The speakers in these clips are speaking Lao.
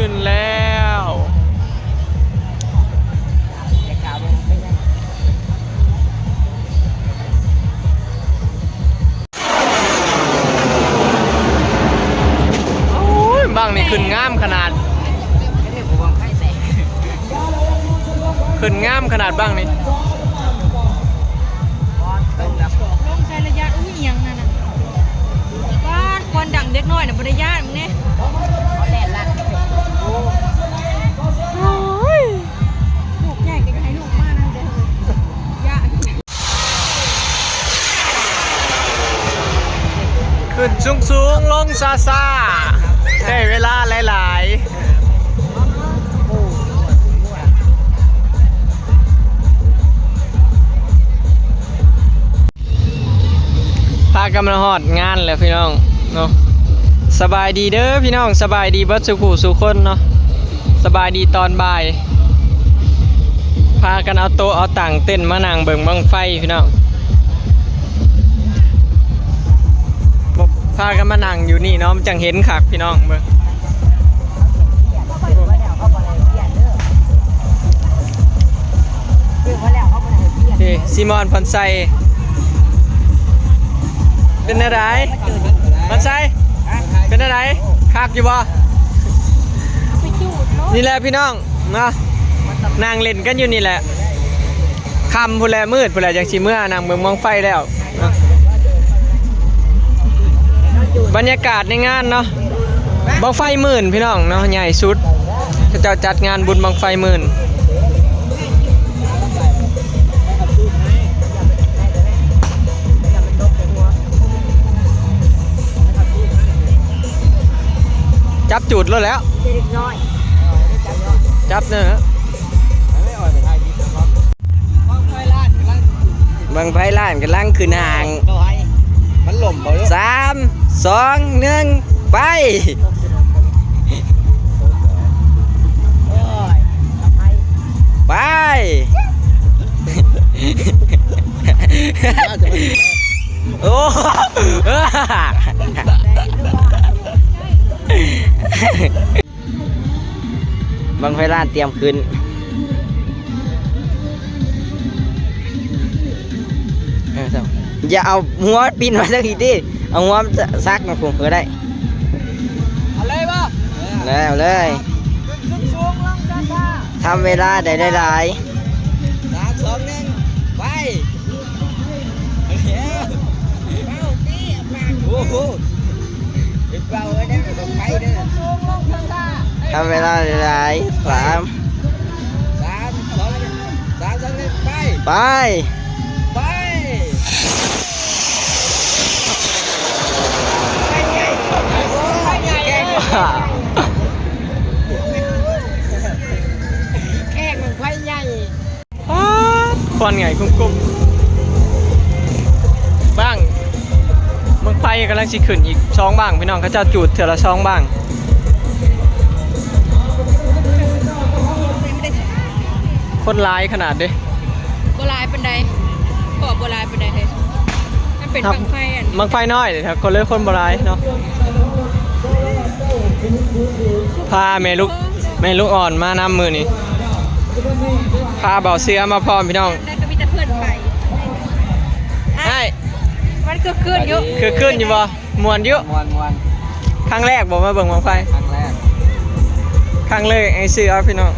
ຂຶ້ນແລ້ວ. ໂອ້ຍ ບັ້ງນີ້ຂຶ້ນງາມຂະໜາດ ຂຶ້ນງາມຂະໜາດບັ້ງນີ້. ລົງໃສ່ລະຍະ ອຸ້ຍ ອີ່ຫຍັງນັ້ນນະ ປາດ ຄວັນດັງເດັກນ້ອຍນະ ບໍ່ໄດ້ຢ້ານ ເດ້ ໂອ້ຍ ລູກໃຫຍ່ກໍຢາກໃຫ້ລູກມານຳເດີ ຢ້ານ ຂຶ້ນສູງໆ ລົງຊ້າໆ ໃຊ້ເວລາຫຼາຍໆ. ພາກັນມາຮອດງານແລ້ວພີ່ນ້ອງເນາະ. ສະບາຍດີເດີພີ່ນ້ອງ ສະບາຍດີເບິດສູ່ຜູ້ສູ່ຄົນເນາະ ສະບາຍດີຕອນບ່າຍ. ພາກັນເອົາໂຕະເອົາຕັ່ງເຕັ້ນມານັ່ງເບິ່ງບັ້ງໄຟພີ່ນ້ອງ ພາກັນມານັ່ງຢູ່ນີ້ເນາະ ມັນຈັ່ງເຫັນຄັກພີ່ນ້ອງເບິ່ງ. ເອີ ຊີມອນ ພອນໄຊ ເປັນແນວໃດ ພອນໄຊ ເປັນແນວໃດ ຄັກຢູ່ບໍ່? ນີ້ແຫຼະພີ່ນ້ອງເນາະ ນັ່ງຫຼິ້ນກັນຢູ່ນີ້ແຫຼະ ຄ່ຳພຸ້ນແຫຼະ ມືດພຸ້ນແຫຼະ ຈັ່ງຊິເມືອນັ່ງເບິ່ງບັ້ງໄຟແລ້ວ. ບັນຍາກາດໃນງານເນາະ ບັ້ງໄຟໝື່ນພີ່ນ້ອງເນາະ ໃຫຍ່ສຸດ ເຂົາເຈົ້າຈັດງານບຸນບັ້ງໄຟໝື່ນ. ຈັບຈູດໂລດແລ້ວ ຈັບເນີ ບັ້ງໄຟລ້ານກຳລັງຂຶ້ນຫາງ ມັນຫຼົ່ມບໍ່? ສາມ ສອງ ໜຶ່ງ ໄປ ໄປ ໂອ້. ບັ້ງໄຟລ້ານຕຽມຂຶ້ນ ຢ່າເອົາຫົວປິ່ນມາທາງພີ້ຕິ ເອົາຫົວສັກມາພຸ້ນກໍໄດ້ ເອົາເລີຍບໍ່? ເອົາເລີຍ ເອົາເລີຍ ຂຶ້ນສູງໆ ລົງຊ້າໆ ທຳເວລາໄດ້ຫຼາຍໆ ສາມ ສອງ ໜຶ່ງ ໄປ. ໂອ້ໂຫ ເປັນເບົາເອີຍເດ້ ໄປເດີ ທຳເວລາຫຼາຍໆ ສາມ ສາມ ສອງ ໜຶ່ງ ສາມ ສອງ ໜຶ່ງ ໄປ ໄປ ໄປ ແຂກບັ້ງໄຟໃຫຍ່ ປາດ ຄວັນໃຫຍ່ກຸ້ມໆ ບັ້ງ ບັ້ງໄຟກຳລັງຊິຂຶ້ນອີກສອງບັ້ງ ພີ່ນ້ອງ ເຂົາເຈົ້າຈູດເທື່ອລະສອງບັ້ງ ຄົນຫຼາຍຂະໜາດເດ້ ບໍ່ຫຼາຍປານໃດ ກໍບໍ່ຫຼາຍປານໃດເລີຍ ມັນເປັນບັ້ງໄຟອັນ ບັ້ງໄຟນ້ອຍ ກໍເລີຍຄົນບໍ່ຫຼາຍເນາະ ພາແມ່ລູກ ແມ່ລູກອ່ອນມານຳມື້ນີ້ ພາເບົາເສືອມາພ້ອມພີ່ນ້ອງ ນັ້ນກໍມີແຕ່ເພື່ອນໄປ ອ້າຍ ມັນຄຶກຄື້ນຢູ່ ຄຶກຄື້ນຢູ່ບໍ່? ມ່ວນຢູ່ ມ່ວນໆ ຄັ້ງແລກບໍ່ມາເບິ່ງບັ້ງໄຟ? ຄັ້ງແລກ ຄັ້ງແລກໃຫ້ຊື່ເອົາພີ່ນ້ອງ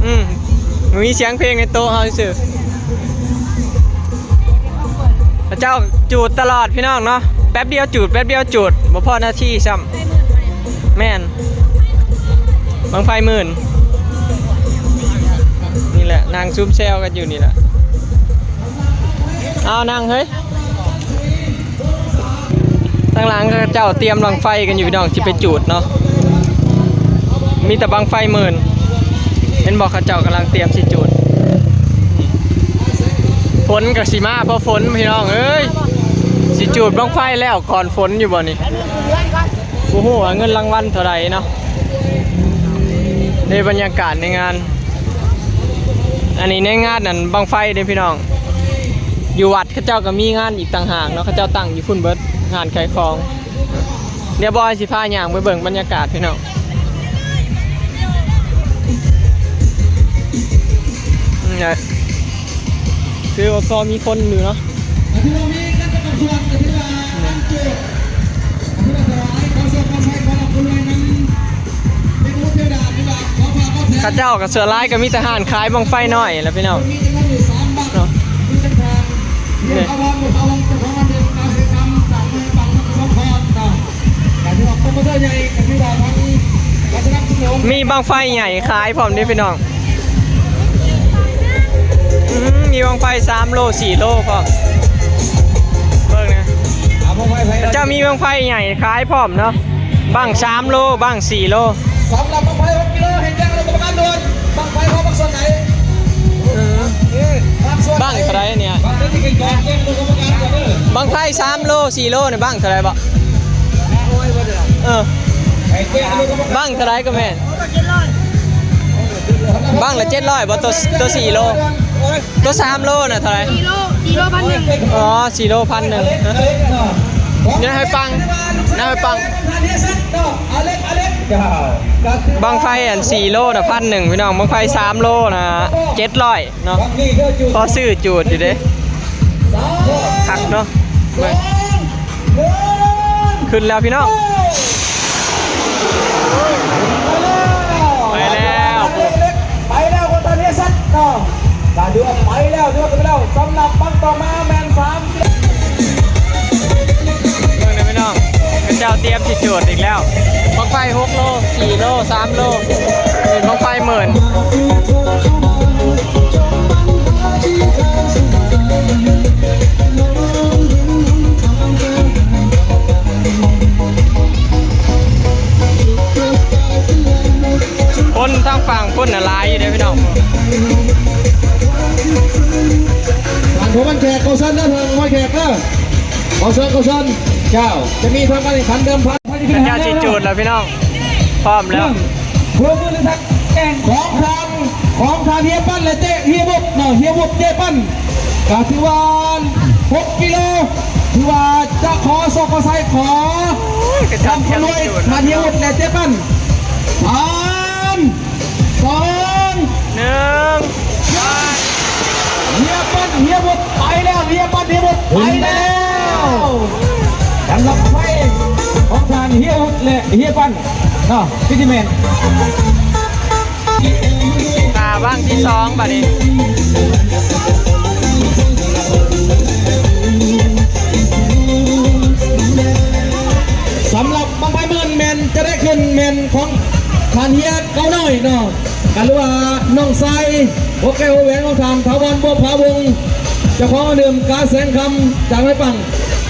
ອືມ ມີສຽງເພງໃນໂຕະເຮົາຊື່ ເຂົາເຈົ້າຈູດຕະຫຼອດພີ່ນ້ອງເນາະ ແປັບດຽວຈູດ ແປັບດຽວຈູດ ບໍ່ພໍນາທີຊ້ຳ ແມ່ນ ບັ້ງໄຟໝື່ນ ນີ້ແຫຼະ ນັ່ງຊຸມແຊວກັນຢູ່ນີ້ແຫຼະ ເອົານັ່ງເຮີ້ຍ ທາງຫຼັງເຂົາເຈົ້າຕຽມບັ້ງໄຟກັນຢູ່ພີ່ນ້ອງ ຊິໄປຈູດເນາະ ມີແຕ່ບັ້ງໄຟໝື່ນ ເຫັນບໍ່ ເຂົາເຈົ້າກຳລັງຕຽມຊິຈູດ ຝົນກໍຊິມາ ເພາະຝົນພີ່ນ້ອງເອີຍ ຊິຈູດບັ້ງໄຟແລ້ວກ່ອນຝົນຢູ່ບໍ່ນີ້ ບໍ່ຮູ້ວ່າເງິນລາງວັນເທົ່າໃດເນາະ ໃນບັນຍາກາດໃນງານ ອັນນີ້ໃນງານນັ້ນບັ້ງໄຟເດ້ພີ່ນ້ອງ ຢູ່ວັດເຂົາເຈົ້າກໍມີງານອີກຕ່າງຫາກເນາະ ເຂົາເຈົ້າຕັ້ງຢູ່ພຸ້ນເບິດ ຮ້ານຂາຍຂອງ ດຽວບອຍຊິພາຍ່າງໄປເບິ່ງບັນຍາກາດພີ່ນ້ອງ. ອືມ ນະ ຄືວ່າພໍມີຄົນຢູ່ເນາະ. ເຂົາເຈົ້າກໍສ່ວນຫຼາຍກໍມີແຕ່ຮ້ານຂາຍບັ້ງໄຟນ້ອຍແຫຼະພີ່ນ້ອງເນາະ. ນີ້ ມີບັ້ງໄຟໃຫຍ່ຂາຍພ້ອມເດ້ພີ່ນ້ອງ. ອືມ ມີບັ້ງໄຟສາມໂລ ສີ່ໂລພ້ອມ ເບິ່ງນະ ເຂົາເຈົ້າມີບັ້ງໄຟໃຫຍ່ຂາຍພ້ອມເນາະ. ບັ້ງສາມໂລ ບັ້ງສີ່ໂລ. ສຳລັບບັ້ງໄຟຫົກກິໂລ ໃຫ້ແຈ້ງຄະນະກຳມະການດ່ວນ ບັ້ງໄຟຂອງພາກສ່ວນໃດ? ເອີ ພາກສ່ວນໃດ? ບັ້ງເທົ່າໃດນີ້? ບັ້ງໄຟສາມໂລ ສີ່ໂລນີ້ບັ້ງເທົ່າໃດບໍ? ເອີ ບັ້ງເທົ່າໃດກໍແມ່ນ? ບັ້ງລະເຈັດຮ້ອຍບໍ? ໂຕ ໂຕສີ່ໂລ ໂຕສາມໂລນະເທົ່າໃດ? ສີ່ໂລ ສີ່ໂລພັນໜຶ່ງ. ອໍ ສີ່ໂລພັນໜຶ່ງ. ຢູ່ໃນຫ້ວຍປັງ ໃນຫ້ວຍປັງ. ບັ້ງໄຟອັນສີ່ໂລນະພັນໜຶ່ງພີ່ນ້ອງ. ບັ້ງໄຟສາມໂລນະເຈັດຮ້ອຍເນາະ. ພໍຊື້ຈູດຢູ່ເດ້ ຄັກເນາະ. ຂຶ້ນແລ້ວພີ່ນ້ອງ ໄປແລ້ວ ໄປແລ້ວ ໄປແລ້ວ ບໍ່ທັນເຮັດສັດເນາະ. ກະຖືວ່າໄປແລ້ວ ຖືວ່າໄປແລ້ວ. ສຳລັບບັ້ງຕໍ່ມາແມ່ນສາມ ເບິ່ງເດີພີ່ນ້ອງ ເຂົາເຈົ້າຕຽມຊິຈູດອີກແລ້ວ. ບັ້ງໄຟຫົກໂລ ສີ່ໂລ ສາມໂລ ເປັນບັ້ງໄຟໝື່ນ. ຄົນທາງຝັ່ງພຸ້ນນະຫຼາຍຢູ່ເດ້ພີ່ນ້ອງ. ທ່ານຜູ້ບັນແຂກ ຂໍເຊີນເດີ ທ່ານຜູ້ບັນແຂກເດີ ຂໍເຊີນ ຂໍເຊີນ. ເຈົ້າ ຈະມີທຳການແຂ່ງຂັນເດີມພັນ ເຂົາເຈົ້າຊິຈູດແລ້ວພີ່ນ້ອງ ພ້ອມແລ້ວ. ເພື່ອມືໜຶ່ງທັກແກ່ງຂອງທາງ ຂອງທ່ານເຮຍປັ້ນ ແລະ ເຈ ເຮຍບຸບເນາະ ເຮຍບຸບ ເຈ ປັ້ນ ກະຖືວ່າຫົກກິໂລ ຖືວ່າຈະຂໍໂຊກຂໍໄຊ ຂໍຄວາມອຳນວຍ ທ່ານເຮຍບຸບ ແລະ ເຈ ປັ້ນ. ສາມ ສອງ ໜຶ່ງ ເຮຍປັ້ນ ເຮຍບຸບ ໄປແລ້ວ ເຮຍປັ້ນ ເຮຍບຸບ ໄປແລ້ວ. ສຳລັບໄຟຂອງທ່ານເຮຍບຸບ ແລະ ເຮຍປັ້ນ ເນາະ ພິທີແມນ. ອ່າ ບັ້ງທີສອງບາດນີ້. ສຳລັບບັ້ງໄຟໝື່ນແມ່ນຈະໄດ້ຂຶ້ນແມ່ນຂອງທ່ານເຮຍເກົ້ານ້ອຍເນາະ ກະຫຼືວ່ານ້ອງຊາຍຫົວແກ້ວຫົວແຫວນຂອງທ່ານຖາວອນ ບົວຜາວົງ ເຈົ້າຂອງເດີມກາແສງຄຳ ຈາກຫ້ວຍປັງ.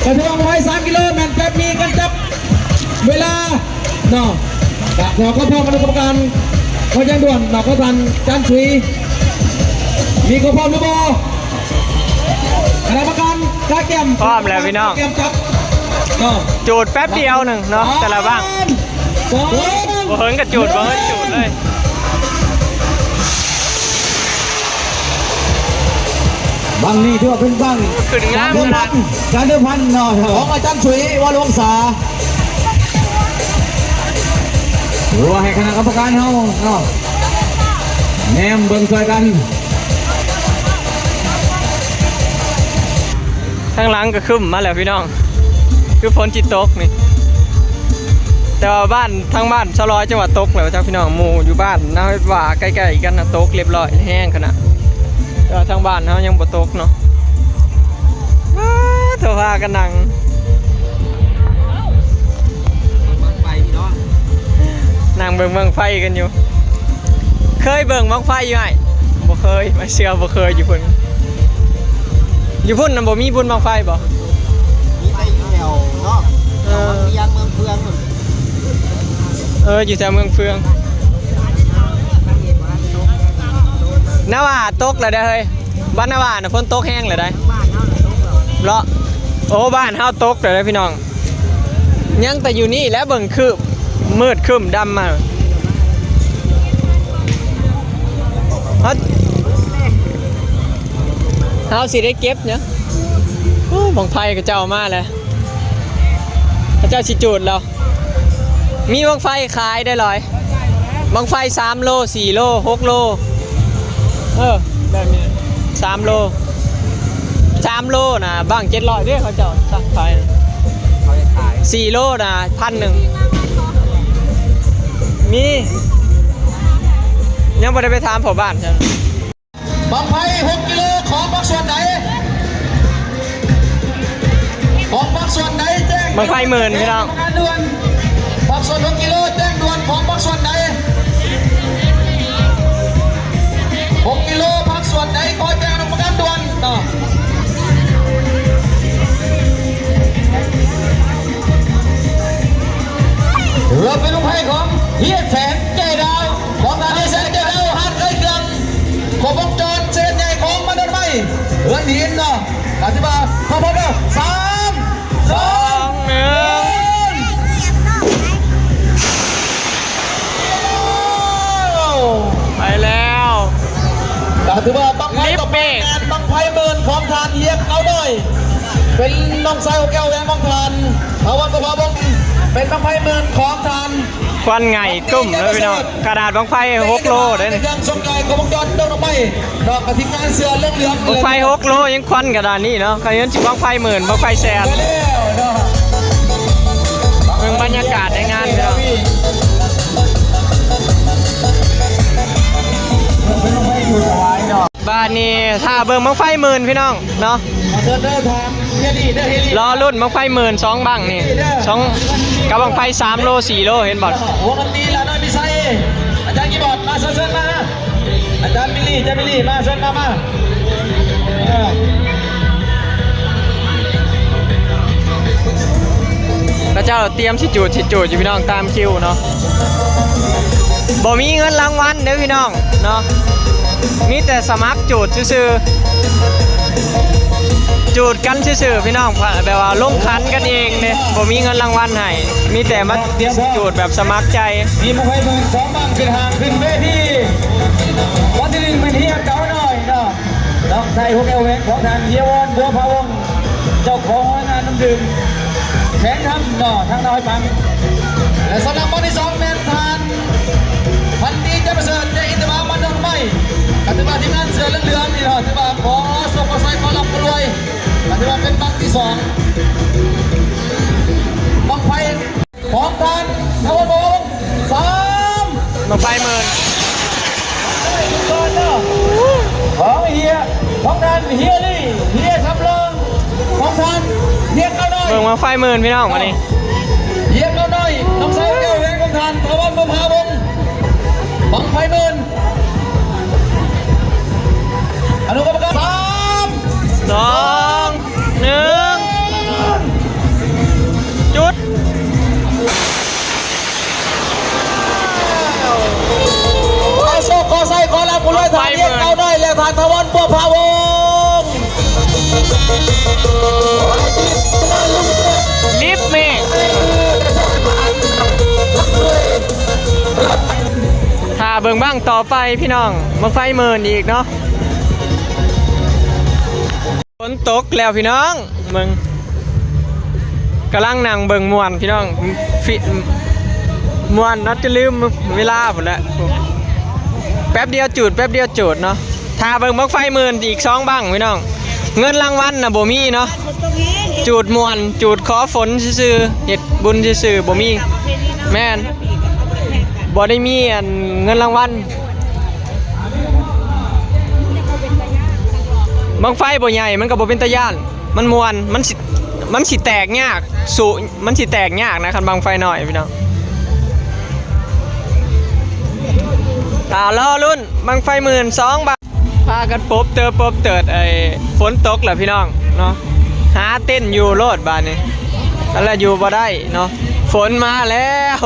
ກະຖືວ່າບັ້ງໄຟສາມກິໂລແມ່ນຈະມີການຈັບເວລາ ເນາະ ກະຂໍຄວາມພ້ອມຄະນະກຳມະການ ຂໍແຈ້ງດ່ວນເນາະ ຂອງທ່ານຈານສຸຍ ມີຄວາມພ້ອມຫຼືບໍ່? ຄະນະກຳມະການກະກຽມ ພ້ອມແລ້ວພີ່ນ້ອງ ກະກຽມຈັບເນາະ ຈູດແປັບດຽວໜຶ່ງເນາະ ແຕ່ລະບັ້ງ ສອງ ບໍ່ເຫິງກະຈູດ ບໍ່ເຫິງຈູດເລີຍ. ບັ້ງນີ້ຖືວ່າເປັນບັ້ງຂຶ້ນງາມຂະໜາດ ການເດີມພັນເນາະ ຂອງອາຈານສຸຍ ວໍລົງສາ ຫຼືວ່າໃຫ້ຄະນະກຳມະການເຮົາເນາະ ແນມເບິ່ງຊ່ອຍກັນ. ທາງຫຼັງກໍຄຶ້ມມາແລ້ວພີ່ນ້ອງ ຄືຝົນຊິຕົກນີ້ ແຕ່ວ່າບ້ານ ທາງບ້ານຊາວລອຍຈັ່ງວ່າຕົກແລ້ວເຈົ້າພີ່ນ້ອງ. ໝູ່ຢູ່ບ້ານນາເຮັດວ່າໃກ້ໆກັນນະ ຕົກລຽບຮ້ອຍແຮງຂະໜາດ ແຕ່ວ່າທາງບ້ານເຮົາຍັງບໍ່ຕົກເນາະ. ປາດໂທ້ ພາກັນນັ່ງ ເບິ່ງບັ້ງໄຟພີ່ນ້ອງ ນັ່ງເບິ່ງບັ້ງໄຟກັນຢູ່. ເຄີຍເບິ່ງບັ້ງໄຟຢູ່ອ້າຍ? ບໍ່ເຄີຍ ມາເຊື່ອບໍ່ເຄີຍຢູ່ພຸ້ນ. ຢູ່ພຸ້ນນະບໍ່ມີບຸນບັ້ງໄຟບໍ່? ມີແຕ່ຢູ່ແຖວເນາະ ເອີ ແຖວວັງວຽງ ເມືອງເຟືອງພຸ້ນ. ເອີ ຢູ່ແຖວເມືອງເຟືອງ. ນາວ່າຕົກແລ້ວເດ້ເຮີຍ ບ້ານນາວ່ານະ ຝົນຕົກແຮງແລ້ວໃດເນາະ. ໂອ້ ບ້ານເຮົາຕົກແລ້ວເດ້ພີ່ນ້ອງ. ຍັງແຕ່ຢູ່ນີ້ແຫຼະ ເບິ່ງຄືບ ມືດຄຶ້ມດຳມາ. ເຮົາ ເຮົາຊິໄດ້ເກັບຫຍັງ? ໂອ້ ບັ້ງໄຟເຂົາເຈົ້າມາແລ້ວ ເຂົາເຈົ້າຊິຈູດແລ້ວ. ມີບັ້ງໄຟຂາຍໄດ້ຫຼາຍ ບັ້ງໄຟສາມໂລ ສີ່ໂລ ຫົກໂລ ເອີ ແບບນີ້ ສາມໂລ ສາມໂລນະ ບັ້ງເຈັດຮ້ອຍເດ້ ເຂົາເຈົ້າຂາຍ ເຂົາຈະຂາຍ ສີ່ໂລນະ ພັນໜຶ່ງ ມີ ຍັງບໍ່ໄດ້ໄປຖາມພໍ່ບ້ານຊັ້ນ. ບັ້ງໄຟຫົກກິໂລ ຂອງພາກສ່ວນໃດ? ຂອງພາກສ່ວນໃດແຈ້ງ ບັ້ງໄຟໝື່ນ ພີ່ນ້ອງ ປະມານດ່ວນ ພາກສ່ວນຫົກກິໂລ ແຈ້ງດ່ວນ ຂອງພາກສ່ວນໃດ? ຫົກກິໂລ ພາກສ່ວນໃດ ຂໍແຈ້ງອະນຸກຳມະການດ່ວນເນາະ. ເພື່ອເປັນບັ້ງໄຟຂອງເຮຍແສນແກ້ວດາວ ຂອງທ່ານເຮຍແສນແກ້ວດາວ ຮ້ານຂາຍເຄື່ອງຄົບວົງຈອນ ເສດໃຫຍ່ຂອງມາດອນໄມ້ ເຮືອນຫີນເນາະ ກະຖືວ່າ ເຂົ້າພົບແລ້ວ ສາມ ສອງ ໜຶ່ງ ໄປແລ້ວ ກະຖືວ່າບັ້ງໄຟຕໍ່ໄປແມ່ນບັ້ງໄຟໝື່ນຂອງທ່ານເຮຍເກົ້ານ້ອຍ ເປັນນ້ອງຊາຍຫົກແກ້ວແຫວນຂອງທ່ານ ຖາວອນ ບຸບຜາວົງ ເປັນບັ້ງໄຟໝື່ນຂອງທ່ານ ຄວັນໄຫງ່ຕຸ້ມເລີຍພີ່ນ້ອງ ຂະໜາດບັ້ງໄຟຫົກໂລເດ້ນີ້ ບັ້ງໄຟຫົກໂລຍັງຄວັນຂະໜາດນີ້ເນາະ ຄັນຊິບັ້ງໄຟໝື່ນ ບັ້ງໄຟແສນ ເບິ່ງບັນຍາກາດໃນງານພີ່ນ້ອງ. ບາດນີ້ຖ້າເບິ່ງບັ້ງໄຟໝື່ນພີ່ນ້ອງເນາະ ລໍລຸ້ນບັ້ງໄຟໝື່ນສອງບັ້ງນີ້ ສອງ ກັບບັ້ງໄຟສາມໂລ ສີ່ໂລ ເຫັນບໍ່? ວົງດົນຕີລາວນ້ອຍມີໄຊ ອາຈານຄີບອດ ມາ ເຊີນ ເຊີນມາ ອາຈານບິລລີ ອາຈານບິລລີ ມາ ເຊີນມາ ມາ ເອີ ເຂົາເຈົ້າຕຽມຊິຈູດ ຊິຈູດຢູ່ພີ່ນ້ອງ ຕາມຄິວເນາະ ບໍ່ມີເງິນລາງວັນເດີພີ່ນ້ອງເນາະ ມີແຕ່ສະໝັກຈູດຊື່ໆ ຈູດກັນຊື່ໆ ພີ່ນ້ອງ ແບບວ່າລົງຂັນກັນເອງເດ້ ບໍ່ມີເງິນລາງວັນໃຫ້ ມີແຕ່ມາຈູດແບບສະໝັກໃຈ. ມີໝາຍເບອສອງບັ້ງຂຶ້ນຫ້າງຂຶ້ນເວທີ ວັນທີໜຶ່ງເປັນເຮຍເກົ້ານ້ອຍເນາະ ນ້ອງຊາຍຫົກແກ້ວແຫວນຂອງທ່ານເຮຍວອນ ບົວພາວົງ ເຈົ້າຂອງໂຮງງານນ້ຳດື່ມແສງທຳເນາະ ທາງນາຍຟັງ ແລະ ສຳລັບບັ້ງທີສອງແມ່ນທ່ານພັນຕີ ຈະປະເສີດ ຈະອິນທະວາ ມາດອນໄມ້ ກະຖືວ່າທີມງານເສື້ອເຫຼືອງໆນີ້ເນາະ ຖືວ່າຂໍໂຊກຂໍໄຊ ຂໍລ່ຳຂໍລວຍ ກະຖືວ່າເປັນບັ້ງທີສອງ ບັ້ງໄຟ ຂອງທ່ານ ທະວັນ ບົວພາວົງ ສາມ ບັ້ງໄຟໝື່ນ ຂອງເຮຍ ຂອງທ່ານເຮຍລີ ເຮຍສຳລອງ ຂອງທ່ານເຮຍເກົ້ານ້ອຍ ເບິ່ງບັ້ງໄຟໝື່ນພີ່ນ້ອງ ບາດນີ້ ເຮຍເກົ້ານ້ອຍ ນ້ອງຊາຍແກ້ວແຫວນຂອງທ່ານ ທະວັນ ບົວພາວົງ ບັ້ງໄຟໝື່ນ ອະນຸກຳມະການ ສາມ ສອງ ໜຶ່ງ ຈຸດ ຂໍໂຊກ ຂໍໄຊ ຂໍລາບ ຂໍລວຍ ທ່ານເຮຍເກົ້ານ້ອຍ ແລະ ທ່ານ ທະວັນ ບົວພາວົງ ລິບເມກ ຖ້າເບິ່ງບັ້ງຕໍ່ໄປພີ່ນ້ອງ ບັ້ງໄຟໝື່ນອີກເນາະ. ຝົນຕົກແລ້ວພີ່ນ້ອງ ເບິ່ງ ກຳລັງນັ່ງເບິ່ງມ່ວນພີ່ນ້ອງ ຟິ ມ່ວນເນາະ ຈົນລືມເວລາພຸ້ນແຫຼະ ແປັບດຽວຈູດ ແປັບດຽວຈູດເນາະ ຖ້າເບິ່ງບັ້ງໄຟໝື່ນອີກສອງບັ້ງພີ່ນ້ອງ ເງິນລາງວັນນະບໍ່ມີເນາະ ຈູດມ່ວນ ຈູດຂໍຝົນຊື່ໆ ເຮັດບຸນຊື່ໆ ບໍ່ມີ ແມ່ນ ບໍ່ໄດ້ມີອັນເງິນລາງວັນ. ບັ້ງໄຟບໍ່ໃຫຍ່ ມັນກໍບໍ່ເປັນຕາຢ້ານ ມັນມ່ວນ ມັນຊິ ມັນຊິແຕກຍາກ ສຸ ມັນຊິແຕກຍາກນະ ຄັນບັ້ງໄຟນ້ອຍພີ່ນ້ອງ. ຖ້າລໍລຸ້ນບັ້ງໄຟໝື່ນສອງບາດ ພາກັນປົບເຕີບປົບເຕີດ ໄອ້ ຝົນຕົກແລ້ວພີ່ນ້ອງເນາະ ຫາເຕັນຢູ່ໂລດບາດນີ້ ແລ້ວຢູ່ບໍ່ໄດ້ເນາະ ຝົນມາແລ້ວ.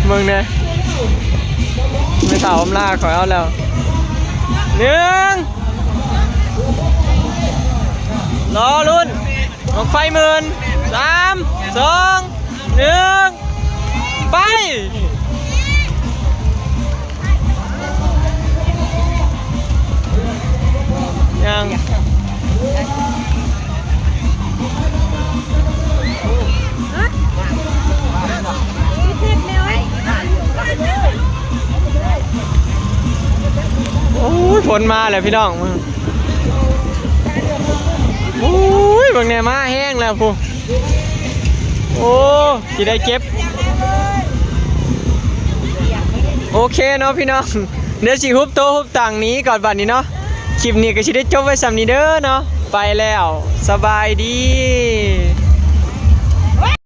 ເບິ່ງແດ່ ແມ່ເຖົ້າອຳລາຂ້ອຍເອົາແລ້ວ ໜຶ່ງ ລໍລຸ້ນບັ້ງໄຟໝື່ນ ສາມ ສອງ ໜຶ່ງ ໄປ ຍັງ. ຮະ? ພິເສ ຄົນມາແລ້ວພີ່ນ້ອງ. ໂອ້ຍ ເບິ່ງແດ່ ມາແຮງແລ້ວພຸ້ນ. ໂອ້ ຊິໄດ້ເກັບ. ໂອເຄເນາະພີ່ນ້ອງ, ດຽວຊິຮຸບໂຕຮຸບຕັງໜີກ່ອນບັດນີ້ເນາະ. ຄລິບນີ້ກໍຊິໄດ້ຈົບໄວ້ສ່ຳນີ້ເດີເນາະ. ໄປແລ້ວ ສະບາຍດີ.